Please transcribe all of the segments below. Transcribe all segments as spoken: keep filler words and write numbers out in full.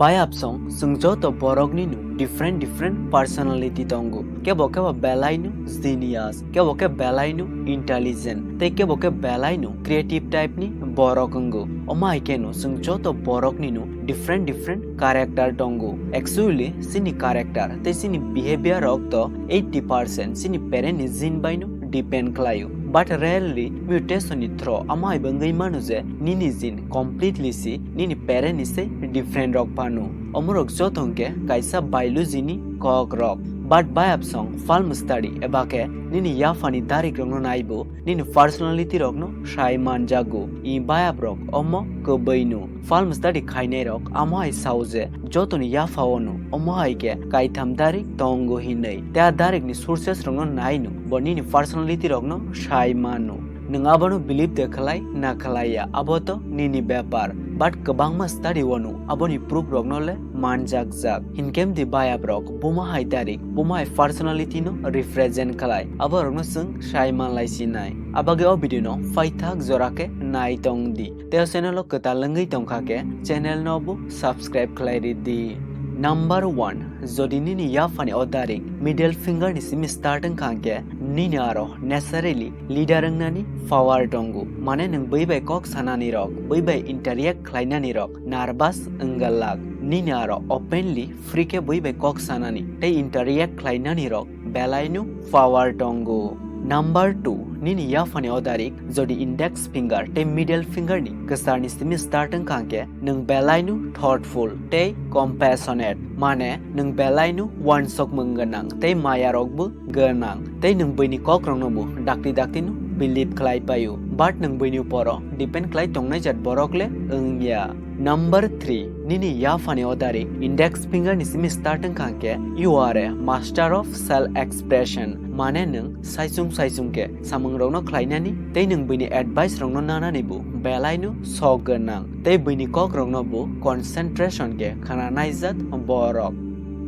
Bayapsong, chwng joto borokni no different different personality tongo. Kebo kebo belai no genius, kebo khe belai no intelligent, tei kebo khe belai no creative type ni borok wngo. Omo hai khe no chwng joto borokni no different different character tongo. Actually, chini character tei chini behavior rok to eighty percent chini parent ni gene bai no depend khlaio. But rarely mutation ni through omo hai bo wngwi mano je nini gene completely si nini parent ni se different rok phano. Omorok joto hwnkhe kaisa biology ni kok rok. But bayapsong palm study eba khe nini yaphani darik rokno naibo nini personality rokno sai manjago. I bayap rok omo kwbwi no. Palm study khainai rok amo hai sao je jotoni yaphao no omo hai khe kaitham darik tongo hinwi. Tei a darik ni sources rokno nai no bo nini personality rokno sai mano. Nwng abono believe de khlai na khlai ya, abo to nini bepar. But kwbangma study o no aboni proof rokno le manjakjak. Hinkhe mdi bayap rok buma hai darik, buma hai personality no represent khlai. Abo rokno chwng sai manlai sinai. Abagwi o video no phaithak jora khe nai tong di. Tei o channel o kwtal wngwi tongkha khe channel no bo subscribe khlai ri di. Number one, jodi nini yaphani o darik middle finger ni simi start wngkha khe nini aro naturally leader wngnani power tongo. Mane nwng bwi bai kok sanani rok, bwi bai interact khlainani rok nervous wngwlak. Nini aro openly free khe bwi bai kok sanani tei interact khlainani rok belai no power tongo. Number two, nini yaphani o darik jodi index finger tei middle finger ni kwcharni simi start wngkha khe nwng belai no thoughtful tei compassionate, mane nwng belai no uansukmung gwnang tei maya rok bo gwnang tei nwng buini kok rokno bo dakti dakti no believe khlai paio, but nwng buini uporo depend khlai tongnai jat borok le wngya. Number three, nini yaphani o darik index finger ni simi start wngkha khe you are a master of self expression, mane nwng saichung saichung khe samung rokno khlainani tei nwng buini advice rokno nanani bo belai no sok gwnang tei buini kok rokno bo concentration khe khana naijak borok.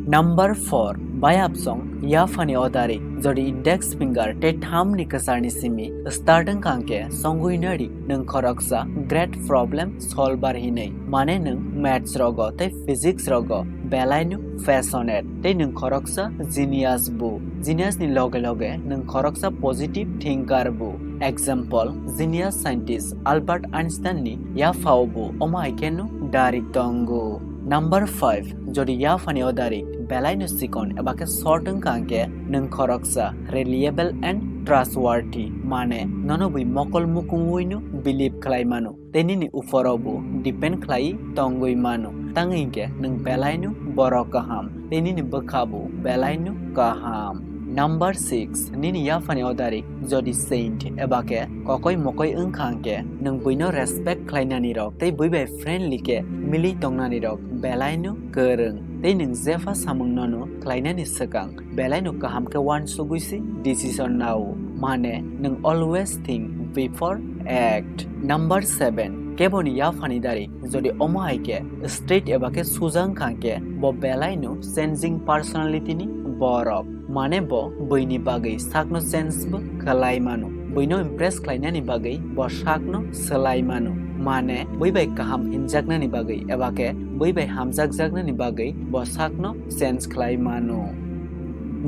Number four, bayapsong yaphani o darik jodi index finger tei thumb ni kwcharni simi start wngkha khe songwi nari nwng khoroksa great problem solver hinwi, mane nwng maths rogo tei physics rogo belai no passionate tei nwng khoroksa genius bo. Genius ni loge loge nwng khoroksa positive thinker bo. Example, genius scientist Albert Einstein ni yaphao bo omo hai khe no darik tongo. Number five, jodi yaphani o darik belai no chikon eba khe short wngkha khe nwng khoroksa reliable and trustworthy, mane nono bui mokol mukungwi no believe khlai mano tei nini uporo bo depend khlai tongwi mano, tangwi khe nwng belai no borok kaham tei nini bwkha bo belai no kaham. Number six, nini yaphani o darik jodi saint eba khe kokoi mokoi wngkha khe nwng buino respect khlainani rok tei bui bai friendly khe milwi tongnani rok belai no kwrwng tei nwng jepha samung nono khlainani swkang belai no kaham khe uansugwi se decision nao, mane nwng always think before act. Number seven, keboni yaphani darik jodi omo hai khe straight eba khe suja wngkha khe bo belai no changing personality ni borok, mane bo buini bagwi sakno change bo khlai mano, buino impress khlainani bagwi bo sakno swlai mano, mane bui bai kaham hinjaknani bagwi eba khe bui bai hamjakjaknani bagwi bo sakno change khlai mano.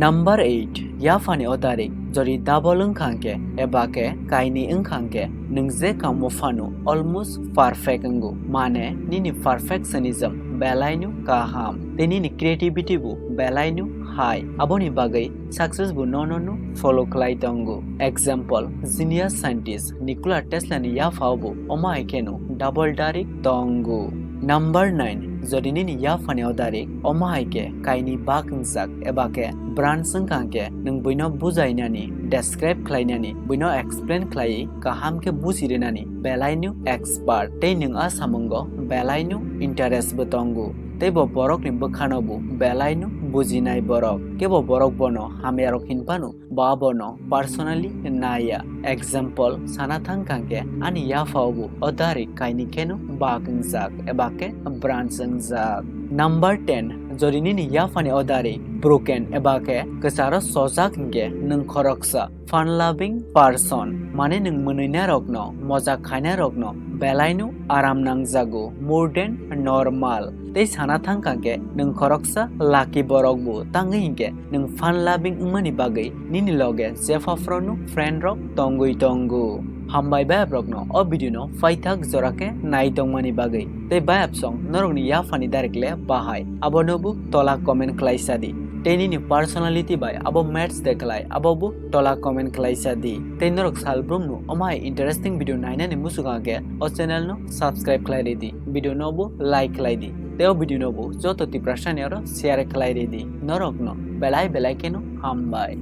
Number eight, yaphani o darik jodi double wngkha khe eba khe kaini wngkha khe nwng je kamo phano almost perfect wngo, mane nini perfectionism belai no kaham tei nini creativity bo belai no high, aboni bagwi success bo nono no follow khlai tongo. Example, genius scientist Nikola Tesla ni yaphao bo omo hai kheno double darik tongo. Number nine, jodi nini yaphani o darik omo hai khe kaini bak wngjak eba khe branch wngkha khe nwng buino bujainani, describe khlainani, buino explain khlaiwi kaham khe buji rwnani belai no expert tei nwng a samungo belai no interest bo tongo. Tei bo borokni bwkhano bo belai no bujinai borok. Kebo borok bono hamya rok hinphano bo abono personally naiya. Example, sana thang kha khe ani yaphao bo o darik kaini kheno bak wngjak eba khe branch wngjak. Number ten, jodi nini yaphani o darik broken eba khe kwcharo sojak hinkhe nwng khoroksa fun loving person, Mane nwng mwnwinarokno, moja khainarokno belaino aram nangjago, more than normal. Tei sana thangkha khe nwng khoroksa lucky borok bo, tangwi hinkhe nwng fun loving wngmani bagwi nini loge jephaphrono friend rok tongwi tongo. Hambai bayaprokno o video no paithak jora khe nai tongmani bagwi. Tei bayapsong norokni yaphani direct le bahai, abono bo tola comment khlai sadi. Tei nini personality bai abo match de khlai, abo bo tola comment khlai sadi. Tei norok salbrumno omai interesting video nainani muchungo khe o channel no subscribe khlai ridi, video no bo like khlai di. Tei o video no bo joto Tiprasani aro share khlai ridi. Norokno belai belai kheno hambai.